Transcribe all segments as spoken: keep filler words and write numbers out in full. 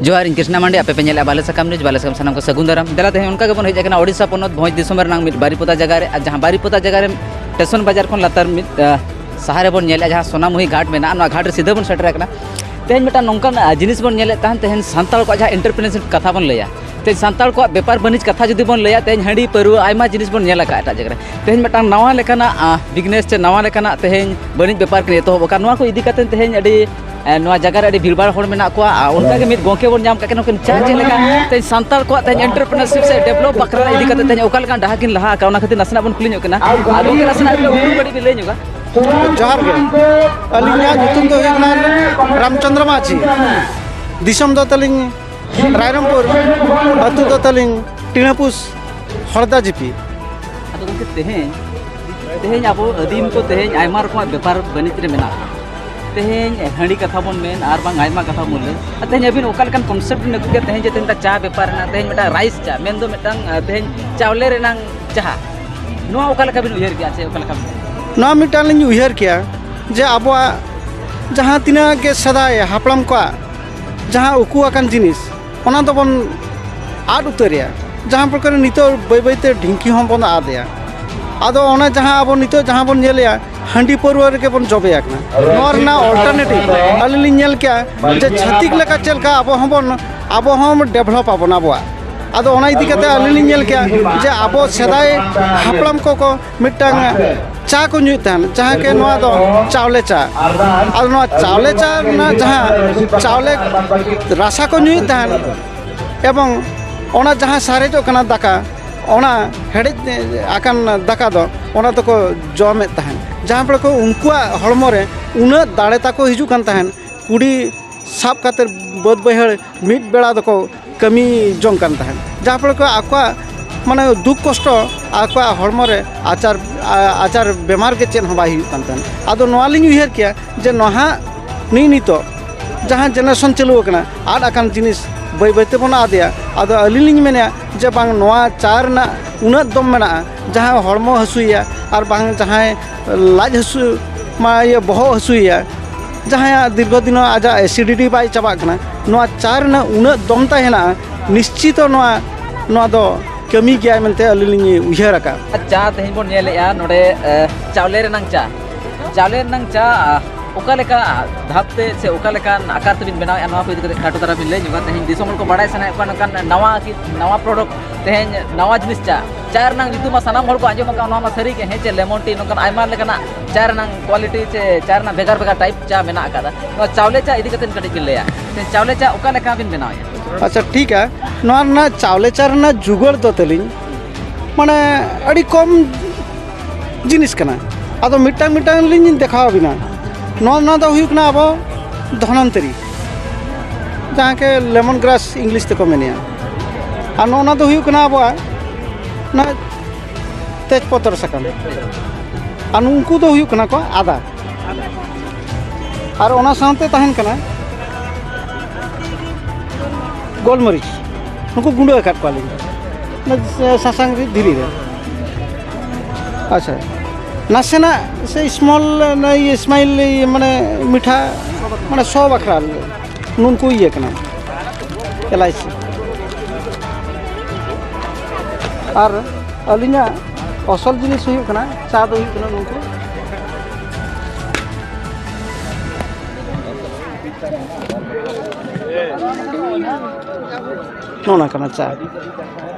ᱡᱚᱦᱟᱨ, ᱤᱧ ᱠᱨᱤᱥᱱᱟ ᱢᱟᱱᱰᱤ, ᱟᱯᱮ ᱯᱮ ᱧᱮᱞᱮᱫᱼᱟ ᱵᱟᱞᱮ ᱥᱟᱠᱟᱢ ᱱᱤᱭᱩᱡᱽ, ᱵᱟᱞᱮ ᱥᱟᱠᱟᱢ ᱥᱟᱱᱟᱢ ᱠᱚ ᱥᱟᱹᱜᱩᱱ ᱫᱟᱨᱟᱢ᱾ ᱫᱮᱞᱟ, ᱛᱮᱦᱮᱧ ᱚᱱᱠᱟ ᱜᱮᱵᱚᱱ ᱦᱮᱡ ᱟᱠᱟᱱᱟ ᱳᱰᱤᱥᱟ ᱯᱚᱱᱚᱛ ᱵᱷᱚᱸᱡᱽ ᱫᱤᱥᱚᱢ ᱨᱮᱱᱟᱜ ᱢᱤᱫ ᱵᱟᱨᱤᱯᱚᱫᱟ ᱡᱟᱭᱜᱟ ᱨᱮ, ᱟᱨ ᱡᱟᱦᱟᱸ ᱵᱟᱨᱤᱯᱚᱫᱟ ᱡᱟᱭᱜᱟ ᱨᱮ ᱥᱴᱮᱥᱚᱱ ᱵᱟᱡᱟᱨ ᱠᱷᱚᱱ ᱞᱟᱛᱟᱨ ᱢᱤᱫ, ᱟᱸ, ᱥᱟᱦᱟᱨ ᱨᱮᱵᱚᱱ ᱧᱮᱞᱮᱫᱼᱟ, ᱡᱟᱦᱟᱸ ᱥᱳᱱᱟᱢᱩᱦᱤ ᱜᱷᱟᱴ ᱢᱮᱱᱟᱜᱼᱟ, ᱱᱚᱣᱟ ᱜᱷᱟᱴ ᱨᱮ ᱥᱤᱫᱷᱟᱹ ᱵᱚᱱ ᱥᱮᱴᱮᱨ ᱟᱠᱟᱱᱟ᱾ ᱛᱮᱦᱮᱧ ᱢᱤᱫᱴᱟᱝ ᱱᱚᱝᱠᱟᱱ, ᱟᱸ, ᱡᱤᱱᱤᱥ ᱵᱚᱱ ᱧᱮᱞᱮᱫ ᱛᱟᱦᱮᱱ, ᱛᱮᱦᱮᱧ ᱥᱟᱱᱛᱟᱲ ᱠᱚᱣᱟᱜ ᱡᱟᱦᱟᱸ ᱮᱱᱴᱟᱨᱯᱨᱤᱱᱟᱨᱥᱤᱯ ᱠᱟᱛᱷᱟ ᱵᱚᱱ ᱞᱟᱹᱭᱟ, ᱛᱮᱦᱮᱧ ᱥᱟᱱᱛᱟᱲ ᱠᱚᱣᱟᱜ ᱵᱮᱯᱟᱨ ᱵᱟᱹᱱᱤᱡᱽ ᱠᱟᱛᱷᱟ ᱡᱩᱫᱤ ᱵᱚᱱ ᱞᱟᱹᱭᱟ, ᱛᱮᱦᱮᱧ ᱦᱟᱺᱰᱤ ᱯᱟᱹᱨᱣᱟᱹ ᱟᱭᱢᱟ ᱡᱤᱱᱤᱥ ᱵᱚᱱ ᱧᱮᱞ ᱟᱠᱟᱫᱼᱟ ᱮᱴᱟᱜ ᱡᱟᱭᱜᱟ ᱨᱮ᱾ ᱛᱮᱦᱮᱧ ᱢᱤᱫᱴᱟᱝ ᱱᱟᱣᱟ ᱞᱮᱠᱟᱱᱟᱜ, ᱟᱸ, ᱵᱤᱡᱽᱱᱮᱥ ᱥᱮ ᱱᱟᱣᱟ ᱞᱮᱠᱟᱱᱟᱜ ᱛᱮᱦᱮᱧ ᱵᱟᱹᱱᱤᱡᱽ ᱵᱮᱯᱟᱨ ᱠᱤᱱ ᱮᱛᱚᱦᱚᱵ ᱟᱠᱟᱫ᱾ ᱱᱚᱣᱟ ᱠᱚ ᱤᱫᱤ ᱠᱟᱛᱮ ᱛᱮᱦᱮᱧ ᱟᱹᱰᱤ, ᱮᱸ, ᱱᱚᱣᱟ ᱡᱟᱭᱜᱟ ᱨᱮ ᱟᱹᱰᱤ ᱵᱷᱤᱲᱵᱷᱟᱲ ᱦᱚᱲ ᱢᱮᱱᱟᱜ ᱠᱚᱣᱟ᱾ ᱟᱨ ᱚᱱᱠᱟ ᱜᱮ ᱢᱤᱫ ᱜᱚᱢᱠᱮ ᱵᱚᱱ ᱧᱟᱢ ᱠᱟᱜ ᱠᱤᱱᱟ, ᱩᱱᱠᱤᱱ ᱪᱟ ᱪᱮᱫ ᱞᱮᱠᱟ ᱛᱮᱦᱮᱧ ᱥᱟᱱᱛᱟᱲ ᱠᱚᱣᱟᱜ ᱛᱮᱦᱮᱧ ᱮᱱᱴᱟᱨᱯᱨᱤᱱᱟᱨᱥᱤᱯ ᱥᱮ ᱰᱮᱵᱷᱞᱚᱯ ᱵᱟᱠᱷᱨᱟ ᱤᱫᱤ ᱠᱟᱛᱮ ᱛᱮᱦᱮᱧ ᱚᱠᱟ ᱞᱮᱠᱟᱱ ᱰᱟᱦᱟᱨ ᱠᱤᱱ ᱞᱟᱦᱟ ᱟᱠᱟᱫ, ᱚᱱᱟ ᱠᱷᱟᱹᱛᱤᱨ ᱱᱟᱥᱮᱱᱟᱜ ᱵᱚᱱ ᱠᱩᱞᱤ ᱧᱚᱜ ᱠᱤᱱᱟ᱾ ᱟᱨ ᱜᱚᱢᱠᱮ, ᱱᱟᱥᱮᱱᱟᱜ ᱟᱹᱵᱤᱱ ᱩᱯᱨᱩᱢ ᱠᱟᱹᱴᱤᱡ ᱵᱤᱱ ᱞᱟᱹᱭ ᱧᱚᱜᱟ᱾ ᱡᱚᱦᱟᱨ ᱜᱮ᱾ ᱟᱹᱞᱤᱧᱟᱜ ᱧᱩᱛᱩᱢ ᱫᱚ ᱦᱩᱭᱩᱜ ᱠᱟᱱᱟ ᱨᱟᱢᱪᱚᱸᱫᱽᱨᱚ ᱢᱟᱹᱡᱷᱤ᱾ ᱫᱤᱥᱚᱢ ᱫᱚ ᱛᱟᱹᱞᱤᱧ ᱨᱟᱭᱨᱚᱝᱯᱩᱨ, ᱟᱹᱛᱩ ᱫᱚ ᱛᱟᱹᱞᱤᱧ ᱴᱤᱬᱟᱹᱯᱩᱥ, ᱦᱚᱲᱫᱟ ᱡᱤᱯᱤ᱾ ᱟᱫᱚ ᱜᱚᱢᱠᱮ, ᱛᱮᱦᱮᱧ, ᱛᱮᱦᱮᱧ ᱟᱵᱚ ᱟᱹᱫᱤᱢ ᱠᱚ ᱛᱮᱦᱮᱧ ᱟᱭᱢᱟ ᱨᱚᱠᱚᱢᱟᱜ ᱵᱮᱯᱟᱨ ᱵᱟᱹᱱᱤᱡ ᱨᱮ ᱢᱮᱱᱟᱜ ᱠᱚᱣᱟ᱾ ᱛᱮᱦᱮᱧ ᱦᱟᱺᱰᱤ ᱠᱟᱛᱷᱟ ᱵᱚᱱ ᱢᱮᱱ, ᱟᱨ ᱵᱟᱝ ᱟᱭᱢᱟ ᱠᱟᱛᱷᱟ ᱵᱚᱱ ᱞᱟᱹᱭ᱾ ᱟᱨ ᱛᱮᱦᱮᱧ ᱟᱹᱵᱤᱱ ᱚᱠᱟ ᱞᱮᱠᱟᱱ ᱠᱚᱱᱥᱮᱯᱴ ᱵᱤᱱ ᱟᱹᱜᱩ ᱠᱮᱫᱟ, ᱛᱮᱦᱮᱧ ᱡᱮ ᱛᱮᱦᱮᱧ ᱪᱟ ᱵᱮᱯᱟᱨ ᱨᱮᱱᱟᱜ, ᱛᱮᱦᱮᱧ ᱢᱤᱫᱴᱟᱝ ᱨᱟᱭᱤᱥ ᱪᱟ, ᱢᱮᱱᱫᱚ ᱢᱤᱫᱴᱟᱝ, ᱟᱸ, ᱛᱮᱦᱮᱧ ᱪᱟᱣᱞᱮ ᱨᱮᱱᱟᱝ ᱪᱟ, ᱱᱚᱣᱟ ᱚᱠᱟ ᱞᱮᱠᱟ ᱵᱤᱱ ᱩᱭᱦᱟᱹᱨ ᱠᱮᱜᱼᱟ ᱥᱮ ᱚᱠᱟ ᱞᱮᱠᱟ ᱵᱤᱱ? ᱱᱚᱣᱟ ᱢᱤᱫᱴᱟᱝ ᱞᱤᱧ ᱩᱭᱦᱟᱹᱨ ᱠᱮᱭᱟ ᱡᱮ ᱟᱵᱚᱣᱟᱜ ᱡᱟᱦᱟᱸ ᱛᱤᱱᱟᱹᱜ ᱜᱮ ᱥᱮᱫᱟᱭ ᱦᱟᱯᱲᱟᱢ ᱠᱚᱣᱟᱜ ᱡᱟᱦᱟᱸ ᱩᱠᱩ ᱟᱠᱟᱱ ᱡᱤᱱᱤᱥ, ᱚᱱᱟ ᱫᱚᱵᱚᱱ ᱟᱫ ᱩᱛᱟᱹᱨᱮᱭᱟ᱾ ᱡᱟᱦᱟᱸ ᱯᱨᱚᱠᱟᱨᱮ ᱱᱤᱛᱚᱜ ᱵᱟᱹᱭ ᱵᱟᱹᱭᱛᱮ ᱰᱷᱤᱝᱠᱤ ᱦᱚᱸᱵᱚᱱ ᱟᱫᱮᱭᱟ᱾ ᱟᱫᱚ ᱚᱱᱟ ᱡᱟᱦᱟᱸ ᱟᱵᱚ ᱱᱤᱛᱚᱜ ᱡᱟᱦᱟᱸ ᱵᱚᱱ ᱧᱮᱞᱮᱜᱼᱟ, ᱦᱟᱺᱰᱤ ᱯᱟᱹᱨᱣᱟᱹ ᱨᱮᱜᱮ ᱵᱚᱱ ᱡᱚᱵᱮ ᱟᱠᱟᱱᱟ᱾ ᱱᱚᱣᱟ ᱨᱮᱱᱟᱜ ᱚᱞᱴᱟᱨᱱᱮᱴᱤᱵᱷ ᱟᱹᱞᱤᱧ ᱞᱤᱧ ᱧᱮᱞ ᱠᱮᱜᱼᱟ ᱡᱮ ᱪᱷᱟᱹᱛᱤᱠ ᱞᱮᱠᱟ ᱪᱮᱫ ᱞᱮᱠᱟ ᱟᱵᱚ ᱦᱚᱸᱵᱚᱱ, ᱟᱵᱚ ᱦᱚᱸ ᱰᱮᱵᱷᱞᱚᱯ ᱟᱵᱚᱱ ᱟᱵᱚᱣᱟᱜ᱾ ᱟᱫᱚ ᱚᱱᱟ ᱤᱫᱤ ᱠᱟᱛᱮ ᱟᱹᱞᱤᱧ ᱞᱤᱧ ᱧᱮᱞ ᱠᱮᱜᱼᱟ ᱡᱮ ᱟᱵᱚ ᱥᱮᱫᱟᱭ ᱦᱟᱯᱲᱟᱢ ᱠᱚᱠᱚ ᱢᱤᱫᱴᱟᱝ ᱪᱟ ᱠᱚ ᱧᱩᱭᱮᱫ ᱛᱟᱦᱮᱱ, ᱡᱟᱦᱟᱸ ᱠᱤ ᱱᱚᱣᱟ ᱫᱚ ᱪᱟᱣᱞᱮ ᱪᱟ᱾ ᱟᱫᱚ ᱱᱚᱣᱟ ᱪᱟᱣᱞᱮ ᱪᱟ ᱨᱮᱱᱟᱜ ᱡᱟᱦᱟᱸ ᱪᱟᱣᱞᱮ ᱨᱟᱥᱟ ᱠᱚ ᱧᱩᱭᱮᱫ ᱛᱟᱦᱮᱱ, ᱮᱵᱚᱝ ᱚᱱᱟ ᱡᱟᱦᱟᱸ ᱥᱟᱨᱮᱡᱚᱜ ᱠᱟᱱᱟ ᱫᱟᱠᱟ, ᱚᱱᱟ ᱦᱮᱰᱮᱡ ᱟᱠᱟᱱ ᱫᱟᱠᱟ ᱫᱚ ᱚᱱᱟ ᱫᱚᱠᱚ ᱡᱚᱢᱮᱫ ᱛᱟᱦᱮᱱ᱾ ᱡᱟᱦᱟᱸ ᱯᱷᱚᱞᱮ ᱠᱚ ᱩᱱᱠᱩᱣᱟᱜ ᱦᱚᱲᱢᱚ ᱨᱮ ᱩᱱᱟᱹᱜ ᱫᱟᱲᱮ ᱛᱟᱠᱚ ᱦᱤᱡᱩᱜ ᱠᱟᱱ ᱛᱟᱦᱮᱱ, ᱠᱩᱰᱤ ᱥᱟᱵ ᱠᱟᱛᱮ ᱵᱟᱹᱫᱽ ᱵᱟᱹᱭᱦᱟᱹᱲ ᱢᱤᱫ ᱵᱮᱲᱟ ᱫᱚᱠᱚ ᱠᱟᱹᱢᱤ ᱡᱚᱝ ᱠᱟᱱ ᱛᱟᱦᱮᱸᱫ, ᱡᱟᱦᱟᱸ ᱯᱷᱚᱞᱮ ᱠᱚ ᱟᱠᱚᱣᱟᱜ ᱢᱟᱱᱮ ᱫᱩᱠ ᱠᱚᱥᱴᱚ ᱟᱠᱚᱣᱟᱜ ᱦᱚᱲᱢᱚ ᱨᱮ ᱟᱪᱟᱨ, ᱟ-, ᱟᱪᱟᱨ ᱵᱮᱢᱟᱨ ᱜᱮ ᱪᱮᱫ ᱦᱚᱸ ᱵᱟᱭ ᱦᱩᱭᱩᱜ ᱠᱟᱱ ᱛᱟᱦᱮᱸᱫ᱾ ᱟᱫᱚ ᱱᱚᱣᱟ ᱞᱤᱧ ᱩᱭᱦᱟᱹᱨ ᱠᱮᱭᱟ ᱡᱮ ᱱᱟᱦᱟᱜ ᱱᱤ ᱱᱤᱛᱚᱜ ᱡᱟᱦᱟᱸ ᱡᱮᱱᱟᱨᱮᱥᱚᱱ ᱪᱟᱹᱞᱩ ᱟᱠᱟᱱᱟ, ᱟᱫ ᱟᱠᱟᱱ ᱡᱤᱱᱤᱥ ᱵᱟᱹᱭ ᱵᱟᱹᱭ ᱛᱮᱵᱚᱱ ᱟᱫᱮᱭᱟ᱾ ᱟᱫᱚ ᱟᱹᱞᱤᱧ ᱞᱤᱧ ᱢᱮᱱᱮᱫᱼᱟ ᱡᱮ ᱵᱟᱝ, ᱱᱚᱣᱟ ᱪᱟ ᱨᱮᱱᱟᱜ ᱩᱱᱟᱹᱜ ᱫᱚᱢ ᱢᱮᱱᱟᱜᱼᱟ, ᱡᱟᱦᱟᱸ ᱦᱚᱲᱢᱚ ᱦᱟᱹᱥᱩᱭᱮᱭᱟ ᱟᱨ ᱵᱟᱝ ᱡᱟᱦᱟᱸᱭ ᱞᱟᱡ ᱦᱟᱹᱥᱩ, ᱢᱟ ᱤᱭᱟᱹ ᱵᱚᱦᱚᱜ ᱦᱟᱹᱥᱩᱭᱮᱭᱟ, ᱡᱟᱦᱟᱸᱭᱟᱜ ᱫᱤᱨᱜᱷᱚ ᱫᱤᱱ ᱟᱡᱟᱜ ᱮᱥᱤᱰᱤᱴᱤ ᱵᱟᱭ ᱪᱟᱵᱟᱜ ᱠᱟᱱᱟ, ᱱᱚᱣᱟ ᱪᱟ ᱨᱮᱱᱟᱜ ᱩᱱᱟᱹᱜ ᱫᱚᱢ ᱛᱟᱭ ᱦᱮᱱᱟᱜᱼᱟ, ᱱᱤᱥᱪᱤᱛᱚ ᱱᱚᱣᱟ, ᱱᱚᱣᱟ ᱫᱚ ᱠᱟᱹᱢᱤ ᱜᱮᱭᱟᱭ ᱢᱮᱱᱛᱮ ᱟᱹᱞᱤᱧ ᱞᱤᱧ ᱩᱭᱦᱟᱹᱨ ᱟᱠᱟᱫᱼᱟ᱾ ᱪᱟ ᱛᱮᱦᱮᱧ ᱵᱚᱱ ᱧᱮᱞᱮᱜᱼᱟ ᱱᱚᱰᱮ, ᱮ, ᱪᱟᱣᱞᱮ ᱨᱮᱱᱟᱝ ᱪᱟ, ᱪᱟᱣᱞᱮ ᱨᱮᱱᱟᱝ ᱪᱟ, ᱟ, ᱚᱠᱟ ᱞᱮᱠᱟ ᱫᱷᱟᱯ ᱛᱮ ᱥᱮ ᱚᱠᱟ ᱞᱮᱠᱟᱱ ᱟᱠᱟᱨ ᱛᱮᱵᱤᱱ ᱵᱮᱱᱟᱣᱮᱫᱼᱟ, ᱱᱚᱣᱟ ᱠᱚ ᱤᱫᱤ ᱠᱟᱛᱮ ᱠᱷᱟᱴᱚ ᱫᱷᱟᱨᱟ ᱵᱤᱱ ᱞᱟᱹᱭ ᱧᱚᱜᱟ᱾ ᱛᱮᱦᱮᱧ ᱫᱤᱥᱚᱢ ᱦᱚᱲ ᱠᱚ ᱵᱟᱲᱟᱭ ᱥᱟᱱᱟᱭᱮᱫ ᱠᱚᱣᱟ ᱱᱚᱝᱠᱟᱱ ᱱᱟᱣᱟ ᱠᱤ, ᱱᱟᱣᱟ ᱯᱨᱚᱰᱟᱠᱴ, ᱛᱮᱦᱮᱧ ᱱᱟᱣᱟ ᱡᱤᱱᱤᱥ ᱪᱟ, ᱪᱟ ᱨᱮᱱᱟᱝ ᱧᱩᱛᱩᱢ ᱢᱟ ᱥᱟᱱᱟᱢ ᱦᱚᱲ ᱠᱚ ᱟᱸᱡᱚᱢ ᱟᱠᱟᱫᱼᱟ, ᱱᱚᱣᱟ ᱢᱟ ᱥᱟᱹᱨᱤ ᱜᱮ, ᱦᱮᱸ ᱪᱮ, ᱞᱮᱢᱚᱱ ᱴᱤ, ᱱᱚᱝᱠᱟᱱ ᱟᱭᱢᱟ ᱞᱮᱠᱟᱱᱟᱜ ᱪᱟ ᱨᱮᱱᱟᱝ ᱠᱣᱟᱞᱤᱴᱤ ᱪᱮ ᱪᱟ ᱨᱮᱱᱟᱜ ᱵᱷᱮᱜᱟᱨ ᱵᱷᱮᱜᱟᱨ ᱴᱟᱭᱤᱯ ᱪᱟ ᱢᱮᱱᱟᱜ ᱟᱠᱟᱫᱟ᱾ ᱱᱚᱣᱟ ᱪᱟᱣᱞᱮ ᱪᱟ ᱤᱫᱤ ᱠᱟᱛᱮ ᱠᱟᱹᱴᱤᱡ ᱵᱤᱱ ᱞᱟᱹᱭᱟ, ᱥᱮ ᱪᱟᱣᱞᱮ ᱪᱟ ᱚᱠᱟ ᱞᱮᱠᱟ ᱵᱤᱱ ᱵᱮᱱᱟᱣᱮᱫᱼᱟ? ᱟᱪᱪᱷᱟ, ᱴᱷᱤᱠᱟ᱾ ᱱᱚᱣᱟ ᱨᱮᱱᱟᱜ ᱪᱟᱣᱞᱮ ᱪᱟ ᱨᱮᱱᱟᱜ ᱡᱩᱜᱟᱹᱲ ᱫᱚ ᱛᱟᱹᱞᱤᱧ, ᱢᱟᱱᱮ, ᱟᱹᱰᱤ ᱠᱚᱢ ᱡᱤᱱᱤᱥ ᱠᱟᱱᱟ᱾ ᱟᱫᱚ ᱢᱤᱫᱴᱟᱝ ᱢᱤᱫᱴᱟᱝ ᱞᱤᱧ ᱫᱮᱠᱷᱟᱣ ᱟᱵᱤᱱᱟ᱾ ᱱᱚᱣᱟ, ᱱᱚᱣᱟ ᱫᱚ ᱦᱩᱭᱩᱜ ᱠᱟᱱᱟ ᱟᱵᱚ ᱫᱷᱚᱱᱚᱱᱛᱟᱹᱨᱤ, ᱡᱟᱦᱟᱸ ᱠᱮ ᱞᱮᱢᱚᱱ ᱜᱨᱟᱥ ᱤᱝᱞᱤᱥ ᱛᱮᱠᱚ ᱢᱮᱱᱮᱜᱼᱟ᱾ ᱟᱨ ᱱᱚᱜᱼᱚ ᱱᱚᱣᱟ ᱫᱚ ᱦᱩᱭᱩᱜ ᱠᱟᱱᱟ ᱟᱵᱚᱣᱟᱜ ᱱᱚᱣᱟ ᱛᱮᱡᱽ ᱯᱚᱛᱨᱚ ᱥᱟᱠᱟᱢ᱾ ᱟᱨ ᱱᱩᱠᱩ ᱫᱚ ᱦᱩᱭᱩᱜ ᱠᱟᱱᱟ ᱠᱚ ᱟᱫᱟ᱾ ᱟᱨ ᱚᱱᱟ ᱥᱟᱶᱛᱮ ᱛᱟᱦᱮᱱ ᱠᱟᱱᱟ ᱜᱳᱞᱢᱚᱨᱤᱪ, ᱱᱩᱠᱩ ᱜᱩᱸᱰᱟᱹ ᱟᱠᱟᱫ ᱠᱚᱣᱟᱞᱤᱧ ᱚᱱᱟ ᱥᱟᱥᱟᱝ ᱨᱤᱫ ᱫᱷᱤᱨᱤ ᱨᱮ᱾ ᱟᱪᱪᱷᱟ, ᱱᱟᱥᱮᱱᱟᱜ ᱥᱮ ᱥᱢᱚᱞ ᱥᱢᱟᱭᱤᱞ, ᱢᱟᱱᱮ ᱢᱤᱴᱷᱟ, ᱢᱟᱱᱮ ᱥᱚ ᱵᱟᱠᱷᱨᱟ ᱱᱩᱱᱠᱩ ᱤᱭᱟᱹ ᱠᱟᱱᱟ, ᱮᱞᱟᱭᱪᱤ᱾ ᱟᱨ ᱟᱹᱞᱤᱧᱟᱜ ᱟᱥᱚᱞ ᱡᱤᱱᱤᱥ ᱦᱩᱭᱩᱜ ᱠᱟᱱᱟ, ᱪᱟ ᱫᱚ ᱦᱩᱭᱩᱜ ᱠᱟᱱᱟ ᱱᱩᱠᱩ᱾ ᱱᱚᱜᱼᱚ ᱱᱚᱣᱟ ᱠᱟᱱᱟ ᱪᱟ᱾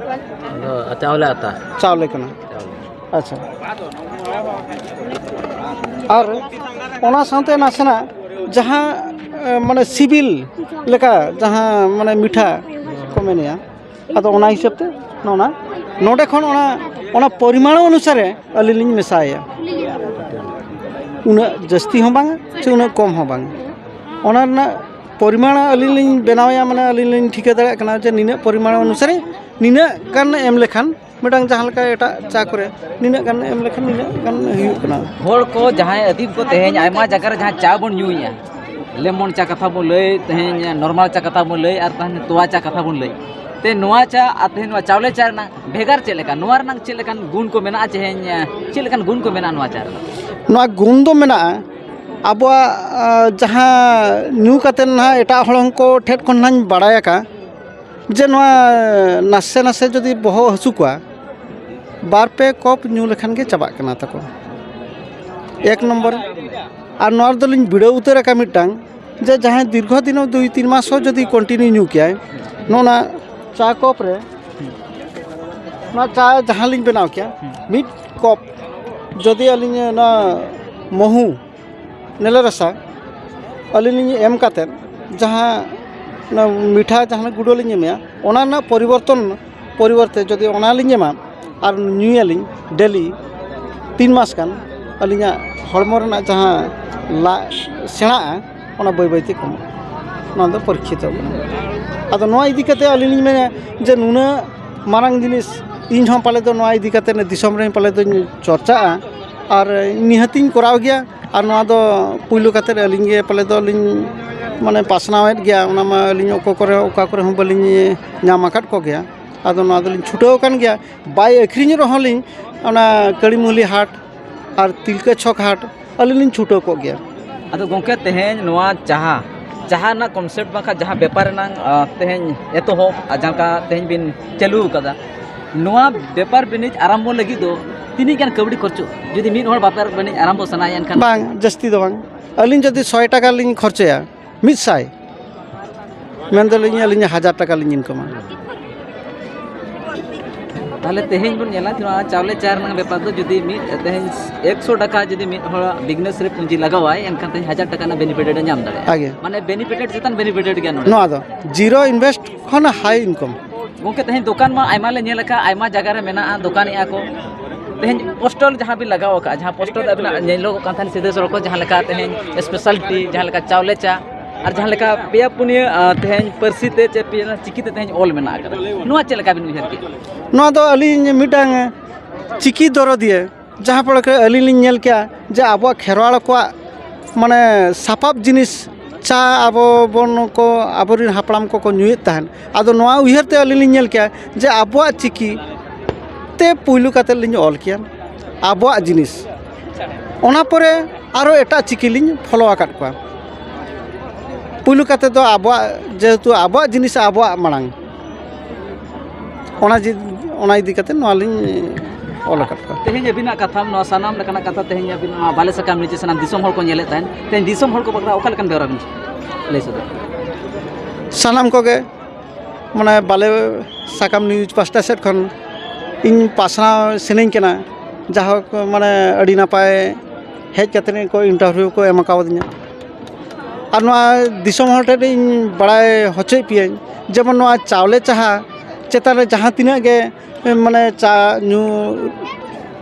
ᱟᱫᱚ ᱪᱟᱣᱞᱮ ᱟᱛᱟ᱾ ᱪᱟᱣᱞᱮ ᱠᱟᱱᱟ᱾ ᱪᱟᱣᱞᱮ᱾ ᱟᱪᱪᱷᱟ᱾ ᱟᱨ ᱚᱱᱟ ᱥᱟᱶᱛᱮ ᱱᱟᱥᱮᱱᱟᱜ ᱡᱟᱦᱟᱸ, ᱮ, ᱢᱟᱱᱮ ᱥᱤᱵᱤᱞ ᱞᱮᱠᱟ ᱡᱟᱦᱟᱸ ᱢᱟᱱᱮ ᱢᱤᱴᱷᱟ ᱠᱚ ᱢᱮᱱᱮᱜᱼᱟ, ᱟᱫᱚ ᱚᱱᱟ ᱦᱤᱥᱟᱹᱵ ᱛᱮ ᱱᱚᱜᱼᱚ ᱱᱟ, ᱱᱚᱰᱮ ᱠᱷᱚᱱ ᱚᱱᱟ, ᱚᱱᱟ ᱯᱚᱨᱤᱢᱟᱬ ᱚᱱᱩᱥᱟᱨᱮ ᱟᱹᱞᱤᱧ ᱞᱤᱧ ᱢᱮᱥᱟᱭᱟ᱾ ᱩᱱᱟᱹᱜ ᱡᱟᱹᱥᱛᱤ ᱦᱚᱸ ᱵᱟᱝᱟ ᱥᱮ ᱩᱱᱟᱹᱜ ᱠᱚᱢ ᱦᱚᱸ ᱵᱟᱝᱟ᱾ ᱚᱱᱟ ᱨᱮᱱᱟᱜ ᱯᱚᱨᱤᱢᱟᱬ ᱟᱹᱞᱤᱧ ᱞᱤᱧ ᱵᱮᱱᱟᱣᱮᱜᱼᱟ, ᱢᱟᱱᱮ ᱟᱹᱞᱤᱧ ᱞᱤᱧ ᱴᱷᱤᱠᱟᱹ ᱫᱟᱲᱮᱭᱟᱜ ᱠᱟᱱᱟ ᱡᱮ ᱱᱤᱱᱟᱹᱜ ᱯᱚᱨᱤᱢᱟᱬ ᱚᱱᱩᱥᱟᱨᱮ ᱱᱤᱱᱟᱹᱜ ᱜᱟᱱ ᱮᱢ ᱞᱮᱠᱷᱟᱱ ᱢᱤᱫᱴᱟᱝ ᱡᱟᱦᱟᱸ ᱞᱮᱠᱟ ᱮᱴᱟᱜ ᱪᱟ ᱠᱚᱨᱮ ᱱᱤᱱᱟᱹᱜ ᱜᱟᱱ ᱮᱢ ᱞᱮᱠᱷᱟᱱ ᱱᱤᱱᱟᱹᱜ ᱜᱟᱱ ᱦᱩᱭᱩᱜ ᱠᱟᱱᱟ᱾ ᱦᱚᱲ ᱠᱚ ᱡᱟᱦᱟᱸᱭ ᱟᱹᱫᱤᱢ ᱠᱚ ᱛᱮᱦᱮᱧ ᱟᱭᱢᱟ ᱡᱟᱭᱜᱟ ᱨᱮ ᱡᱟᱦᱟᱸ ᱪᱟ ᱵᱚᱱ ᱧᱩᱭᱟ, ᱞᱮᱢᱚᱱ ᱪᱟ ᱠᱟᱛᱷᱟ ᱵᱚᱱ ᱞᱟᱹᱭ, ᱛᱮᱦᱮᱧ ᱱᱚᱨᱢᱟᱞ ᱪᱟ ᱠᱟᱛᱷᱟ ᱵᱚᱱ ᱞᱟᱹᱭ, ᱟᱨ ᱛᱟᱦᱮᱧ ᱛᱚᱣᱟ ᱪᱟ ᱠᱟᱛᱷᱟ ᱵᱚᱱ ᱞᱟᱹᱭ, ᱛᱮ ᱱᱚᱣᱟ ᱪᱟ ᱟᱨ ᱛᱮᱦᱮᱧ ᱱᱚᱣᱟ ᱪᱟᱣᱞᱮ ᱪᱟ ᱨᱮᱱᱟᱜ ᱵᱷᱮᱜᱟᱨ ᱪᱮᱫ ᱞᱮᱠᱟ? ᱱᱚᱣᱟ ᱨᱮᱱᱟᱜ ᱪᱮᱫ ᱞᱮᱠᱟᱱ ᱜᱩᱱ ᱠᱚ ᱢᱮᱱᱟᱜᱼᱟ? ᱛᱮᱦᱮᱧ ᱪᱮᱫ ᱞᱮᱠᱟᱱ ᱜᱩᱱ ᱠᱚ ᱢᱮᱱᱟᱜᱼᱟ ᱱᱚᱣᱟ ᱪᱟ ᱨᱮᱱᱟᱜ? ᱱᱚᱣᱟ ᱜᱩᱱ ᱫᱚ ᱢᱮᱱᱟᱜᱼᱟ, ᱟᱵᱚᱣᱟᱜ ᱡᱟᱦᱟᱸ ᱧᱩ ᱠᱟᱛᱮᱫ ᱱᱟᱦᱟᱜ ᱮᱴᱟᱜ ᱦᱚᱲ ᱠᱚ ᱴᱷᱮᱱ ᱠᱷᱚᱱ ᱱᱟᱦᱟᱜ ᱤᱧ ᱵᱟᱲᱟᱭ ᱟᱠᱟᱫ ᱡᱮ ᱱᱚᱣᱟ ᱱᱟᱥᱮ ᱱᱟᱥᱮ ᱡᱩᱫᱤ ᱵᱚᱦᱚᱜ ᱦᱟᱹᱥᱩ ᱠᱚᱣᱟ, ᱵᱟᱨ ᱯᱮ ᱠᱚᱯ ᱧᱩ ᱞᱮᱠᱷᱟᱱ ᱜᱮ ᱪᱟᱵᱟᱜ ᱠᱟᱱᱟ ᱛᱟᱠᱚ᱾ ᱮᱠ ᱱᱚᱢᱵᱚᱨ᱾ ᱟᱨ ᱱᱚᱣᱟ ᱨᱮᱫᱚ ᱞᱤᱧ ᱵᱤᱰᱟᱹᱣ ᱩᱛᱟᱹᱨ ᱟᱠᱟᱫ ᱢᱤᱫᱴᱟᱝ, ᱡᱮ ᱡᱟᱦᱟᱸᱭ ᱫᱤᱨᱜᱷᱚ ᱫᱤᱱ ᱫᱩᱭ ᱛᱤᱱ ᱢᱟᱥ ᱦᱚᱸ ᱡᱩᱫᱤ continue ᱧᱩ ᱠᱮᱭᱟᱭ, ᱱᱚᱜᱼᱚ ᱱᱟ ᱪᱟ ᱠᱚᱯ ᱨᱮ, ᱱᱚᱣᱟ ᱪᱟ ᱡᱟᱦᱟᱸ ᱞᱤᱧ ᱵᱮᱱᱟᱣ ᱠᱮᱭᱟ, ᱢᱤᱫ ᱠᱚᱯ ᱡᱩᱫᱤ ᱟᱹᱞᱤᱧ ᱚᱱᱟ ᱢᱚᱦᱩ ᱱᱮᱞᱮ ᱨᱟᱥᱟ ᱟᱹᱞᱤᱧ ᱞᱤᱧ ᱮᱢ ᱠᱟᱛᱮᱫ, ᱡᱟᱦᱟᱸ ᱚᱱᱟ ᱢᱤᱴᱷᱟ ᱡᱟᱦᱟᱸ ᱜᱩᱰᱟᱹ ᱞᱤᱧ ᱮᱢᱮᱭᱟ, ᱚᱱᱟ ᱨᱮᱱᱟᱜ ᱯᱚᱨᱤᱵᱚᱨᱛᱚᱱ ᱯᱚᱨᱤᱵᱚᱨᱛᱮ ᱡᱩᱫᱤ ᱚᱱᱟ ᱞᱤᱧ ᱮᱢᱟ ᱟᱨ ᱧᱩᱭᱟᱞᱤᱧ ᱰᱮᱞᱤ ᱛᱤᱱ ᱢᱟᱥ ᱜᱟᱱ, ᱟᱹᱞᱤᱧᱟᱜ ᱦᱚᱲᱢᱚ ᱨᱮᱱᱟᱜ ᱡᱟᱦᱟᱸ ᱞᱟ ᱥᱮᱬᱟᱜᱼᱟ, ᱚᱱᱟ ᱵᱟᱹᱭ ᱵᱟᱹᱭᱛᱮ ᱠᱚᱢᱚᱜᱼᱟ᱾ ᱱᱚᱣᱟ ᱫᱚ ᱯᱚᱨᱤᱠᱠᱷᱤᱛᱚ ᱠᱟᱱᱟ᱾ ᱟᱫᱚ ᱱᱚᱣᱟ ᱤᱫᱤ ᱠᱟᱛᱮ ᱟᱹᱞᱤᱧ ᱞᱤᱧ ᱢᱮᱱᱟ ᱡᱮ ᱱᱩᱱᱟᱹᱜ ᱢᱟᱨᱟᱝ ᱡᱤᱱᱤᱥ ᱤᱧ ᱦᱚᱸ ᱯᱟᱞᱮ ᱫᱚ ᱱᱚᱣᱟ ᱤᱫᱤ ᱠᱟᱛᱮ ᱫᱤᱥᱚᱢ ᱨᱮ ᱯᱟᱞᱮ ᱫᱚᱧ ᱪᱚᱨᱪᱟᱜᱼᱟ ᱟᱨ ᱱᱤᱦᱟᱹᱛᱤᱧ ᱠᱚᱨᱟᱣ ᱜᱮᱭᱟ᱾ ᱟᱨ ᱱᱚᱣᱟ ᱫᱚ ᱯᱩᱭᱞᱩ ᱠᱟᱛᱮ ᱟᱹᱞᱤᱧ ᱜᱮ ᱯᱟᱞᱮ ᱫᱚᱞᱤᱧ ᱢᱟᱱᱮ ᱯᱟᱥᱱᱟᱣᱮᱫ ᱜᱮᱭᱟ᱾ ᱚᱱᱟ ᱢᱟ ᱟᱹᱞᱤᱧ ᱚᱠᱟ ᱠᱚᱨᱮ, ᱚᱠᱟ ᱠᱚᱨᱮ ᱦᱚᱸ ᱵᱟᱹᱞᱤᱧ ᱧᱟᱢ ᱟᱠᱟᱫ ᱠᱚᱜᱮᱭᱟ᱾ ᱟᱫᱚ ᱱᱚᱣᱟ ᱫᱚᱞᱤᱧ ᱪᱷᱩᱴᱟᱹᱣ ᱟᱠᱟᱱ ᱜᱮᱭᱟ᱾ ᱵᱟᱭ ᱟᱹᱠᱷᱨᱤᱧ ᱨᱮᱦᱚᱸ ᱞᱤᱧ ᱚᱱᱟ ᱠᱟᱹᱲᱤᱢᱩᱦᱞᱤ ᱦᱟᱴ ᱟᱨ ᱛᱤᱞᱠᱟᱹ ᱪᱷᱚᱠ ᱦᱟᱴ ᱟᱹᱞᱤᱧ ᱞᱤᱧ ᱪᱷᱩᱴᱟᱹᱣ ᱠᱚᱜ ᱜᱮᱭᱟ᱾ ᱟᱫᱚ ᱜᱚᱢᱠᱮ, ᱛᱮᱦᱮᱧ ᱱᱚᱣᱟ ᱪᱟᱦᱟ, ᱪᱟᱦᱟ ᱨᱮᱱᱟᱜ concept ᱵᱟᱝᱠᱷᱟᱱ ᱡᱟᱦᱟᱸ ᱵᱮᱯᱟᱨ ᱨᱮᱱᱟᱝ, ᱟᱸ, ᱛᱮᱦᱮᱧ ᱮᱛᱚᱦᱚᱵ, ᱟᱨ ᱡᱟᱦᱟᱸ ᱞᱮᱠᱟ ᱛᱮᱦᱮᱧ ᱵᱤᱱ ᱪᱟᱹᱞᱩ ᱟᱠᱟᱫᱟ, ᱱᱚᱣᱟ ᱵᱮᱯᱟᱨ ᱵᱟᱹᱱᱤᱡᱽ ᱟᱨᱟᱢᱵᱚ ᱞᱟᱹᱜᱤᱫ ᱫᱚ ᱛᱤᱱᱟᱹᱜ ᱜᱟᱱ ᱠᱟᱹᱣᱰᱤ ᱠᱷᱚᱨᱪᱚᱜ? ᱡᱩᱫᱤ ᱢᱤᱫ ᱦᱚᱲ ᱵᱮᱯᱟᱨ ᱵᱟᱹᱱᱤᱡᱽ ᱟᱨᱟᱢᱵᱚ ᱥᱟᱱᱟᱭᱮᱭᱟ ᱮᱱᱠᱷᱟᱱ? ᱵᱟᱝ, ᱡᱟᱹᱥᱛᱤ ᱫᱚ ᱵᱟᱝ᱾ ᱟᱹᱞᱤᱧ ᱡᱩᱫᱤ ᱥᱚᱭ ᱴᱟᱠᱟ ᱞᱤᱧ ᱠᱷᱚᱨᱪᱟᱭᱟ, ᱢᱤᱫ ᱥᱟᱭ, ᱢᱮᱱ ᱫᱟᱞᱤᱧ ᱟᱹᱞᱤᱧ ᱦᱟᱡᱟᱨ ᱴᱟᱠᱟ ᱞᱤᱧ ᱤᱱᱠᱟᱢᱟ᱾ ᱛᱟᱦᱚᱞᱮ ᱛᱮᱦᱮᱧ ᱵᱚᱱ ᱧᱮᱞᱟ ᱡᱮ ᱱᱚᱣᱟ ᱪᱟᱣᱞᱮ ᱪᱟ ᱨᱮᱱᱟᱜ ᱵᱮᱯᱟᱨ ᱫᱚ ᱡᱩᱫᱤ ᱢᱤᱫ, ᱛᱮᱦᱮᱧ ᱮᱠᱥᱚ ᱴᱟᱠᱟ ᱡᱩᱫᱤ ᱢᱤᱫ ᱦᱚᱲ business ᱨᱮ ᱯᱩᱸᱡᱤ ᱞᱟᱜᱟᱣᱟᱭ, ᱮᱱᱠᱷᱟᱱ ᱛᱮᱦᱮᱧ ᱦᱟᱡᱟᱨ ᱴᱟᱠᱟ ᱨᱮᱱᱟᱜ benefit ᱮ ᱧᱟᱢ ᱫᱟᱲᱮᱭᱟᱜᱼᱟ᱾ ᱟᱜᱮ᱾ ᱢᱟᱱᱮ benefit ᱪᱮᱛᱟᱱ benefit ᱜᱮ ᱱᱚᱰᱮ᱾ ᱱᱚᱣᱟ ᱫᱚ zero invest ᱠᱷᱚᱱ high income᱾ ᱜᱚᱢᱠᱮ, ᱛᱮᱦᱮᱧ ᱫᱚᱠᱟᱱ ᱢᱟ ᱟᱭᱢᱟ ᱞᱮ ᱧᱮᱞ ᱟᱠᱟᱫᱼᱟ, ᱟᱭᱢᱟ ᱡᱟᱭᱜᱟ ᱨᱮ ᱢᱮᱱᱟᱜᱼᱟ, ᱫᱚᱠᱟᱱᱮᱜᱼᱟ ᱠᱚ᱾ ᱛᱮᱦᱮᱧ poster ᱡᱟᱦᱟᱸ ᱵᱤᱱ ᱞᱟᱜᱟᱣ ᱟᱠᱟᱫᱼᱟ, ᱡᱟᱦᱟᱸ poster ᱫᱚ ᱟᱵᱤᱱᱟᱜ ᱧᱮᱞᱚᱜᱚᱜ ᱠᱟᱱ ᱛᱟᱦᱮᱸᱱ ᱥᱤᱫᱷᱟᱹ ᱥᱚᱲᱚᱠ ᱠᱚ, ᱡᱟᱦᱟᱸ ᱞᱮᱠᱟ ᱛᱮᱦᱮᱧ specialty, ᱡᱟᱦᱟᱸ ᱞᱮᱠᱟ ᱪᱟᱣᱞᱮ ᱪᱟ, ᱟᱨ ᱡᱟᱦᱟᱸ ᱞᱮᱠᱟ ᱯᱮᱭᱟ ᱯᱩᱱᱭᱟᱹ, ᱟᱸ, ᱛᱮᱦᱮᱧ ᱯᱟᱹᱨᱥᱤ ᱛᱮ ᱪᱮ ᱯᱮᱭᱟ ᱪᱤᱠᱤ ᱛᱮ ᱛᱮᱦᱮᱧ ᱚᱞ ᱢᱮᱱᱟᱜ ᱟᱠᱟᱫᱟ, ᱱᱚᱣᱟ ᱪᱮᱫ ᱞᱮᱠᱟ ᱵᱤᱱ ᱩᱭᱦᱟᱹᱨ ᱠᱮᱫᱼᱟ? ᱱᱚᱣᱟ ᱫᱚ ᱟᱹᱞᱤᱧ ᱢᱤᱫᱴᱟᱝ ᱪᱤᱠᱤ ᱫᱚᱨᱚᱫᱤᱭᱟᱹ, ᱡᱟᱦᱟᱸ ᱯᱚᱲᱟ ᱠᱚᱨᱮ ᱟᱹᱞᱤᱧ ᱞᱤᱧ ᱧᱮᱞ ᱠᱮᱜᱼᱟ ᱡᱮ ᱟᱵᱚᱣᱟᱜ ᱠᱷᱮᱨᱣᱟᱲ ᱠᱚᱣᱟᱜ ᱢᱟᱱᱮ ᱥᱟᱯᱟᱵ ᱡᱤᱱᱤᱥ ᱪᱟ ᱟᱵᱚ ᱵᱚᱱ ᱠᱚ, ᱟᱵᱚᱨᱮᱱ ᱦᱟᱯᱲᱟᱢ ᱠᱚᱠᱚ ᱧᱩᱭᱮᱫ ᱛᱟᱦᱮᱸᱫ᱾ ᱟᱫᱚ ᱱᱚᱣᱟ ᱩᱭᱦᱟᱹᱨ ᱛᱮ ᱟᱹᱞᱤᱧ ᱞᱤᱧ ᱧᱮᱞ ᱠᱮᱜᱼᱟ ᱡᱮ ᱟᱵᱚᱣᱟᱜ ᱪᱤᱠᱤ ᱛᱮ ᱯᱩᱭᱞᱩ ᱠᱟᱛᱮᱫ ᱞᱤᱧ ᱚᱞ ᱠᱮᱭᱟ ᱟᱵᱚᱣᱟᱜ ᱡᱤᱱᱤᱥ᱾ ᱚᱱᱟ ᱯᱚᱨᱮ ᱟᱨᱚ ᱮᱴᱟᱜ ᱪᱤᱠᱤ ᱞᱤᱧ ᱯᱷᱚᱞᱳ ᱟᱠᱟᱫ ᱠᱚᱣᱟ᱾ ᱯᱩᱭᱞᱩ ᱠᱟᱛᱮ ᱫᱚ ᱟᱵᱚᱣᱟᱜ, ᱡᱮᱦᱮᱛᱩ ᱟᱵᱚᱣᱟᱜ ᱡᱤᱱᱤᱥ ᱟᱵᱚᱣᱟᱜ ᱢᱟᱲᱟᱝ, ᱚᱱᱟ ᱡᱤ-, ᱚᱱᱟ ᱤᱫᱤ ᱠᱟᱛᱮ ᱱᱚᱣᱟ ᱞᱤᱧ ᱚᱞ ᱟᱠᱟᱫ ᱠᱚᱣᱟ᱾ ᱛᱮᱦᱮᱧ ᱟᱹᱵᱤᱱᱟᱜ ᱠᱟᱛᱷᱟ, ᱱᱚᱣᱟ ᱥᱟᱱᱟᱢ ᱞᱮᱠᱟᱱᱟᱜ ᱠᱟᱛᱷᱟ ᱛᱮᱦᱮᱧ ᱟᱹᱵᱤᱱ ᱱᱚᱣᱟ ᱵᱟᱞᱮ ᱥᱟᱠᱟᱢ ᱱᱤᱡᱮ ᱥᱟᱱᱟᱢ ᱫᱤᱥᱚᱢ ᱦᱚᱲ ᱠᱚ ᱧᱮᱞᱮᱫ ᱛᱟᱦᱮᱱ, ᱛᱮᱦᱮᱧ ᱫᱤᱥᱚᱢ ᱦᱚᱲ ᱠᱚ ᱵᱟᱠᱷᱨᱟ ᱚᱠᱟ ᱞᱮᱠᱟᱱ ᱵᱮᱣᱨᱟ ᱵᱤᱱ ᱞᱟᱹᱭ ᱥᱚᱫᱚᱨ? ᱥᱟᱱᱟᱢ ᱠᱚᱜᱮ, ᱢᱟᱱᱮ, ᱵᱟᱞᱮ ᱥᱟᱠᱟᱢ ᱱᱤᱭᱩᱡᱽ ᱯᱟᱥᱴᱟ ᱥᱮᱫ ᱠᱷᱚᱱ ᱤᱧ ᱯᱟᱥᱱᱟᱣ ᱥᱟᱱᱟᱧ ᱠᱟᱱᱟ᱾ ᱡᱟᱦᱳᱠ, ᱢᱟᱱᱮ, ᱟᱹᱰᱤ ᱱᱟᱯᱟᱭ ᱦᱮᱡ ᱠᱟᱛᱮ ᱠᱚ ᱤᱱᱴᱟᱨᱵᱷᱤᱭᱩ ᱠᱚ ᱮᱢ ᱠᱟᱣᱫᱤᱧᱟ᱾ ᱟᱨ ᱱᱚᱣᱟ ᱫᱤᱥᱚᱢ ᱦᱚᱲ ᱴᱷᱮᱱ ᱤᱧ ᱵᱟᱲᱟᱭ ᱦᱚᱪᱚᱭᱮᱫ ᱯᱮᱭᱟᱹᱧ, ᱡᱮᱢᱚᱱ ᱱᱚᱣᱟ ᱪᱟᱣᱞᱮ ᱪᱟᱦᱟ ᱪᱮᱛᱟᱱ ᱨᱮ ᱡᱟᱦᱟᱸ ᱛᱤᱱᱟᱹᱜ ᱜᱮ, ᱢᱟᱱᱮ, ᱪᱟ ᱧᱩ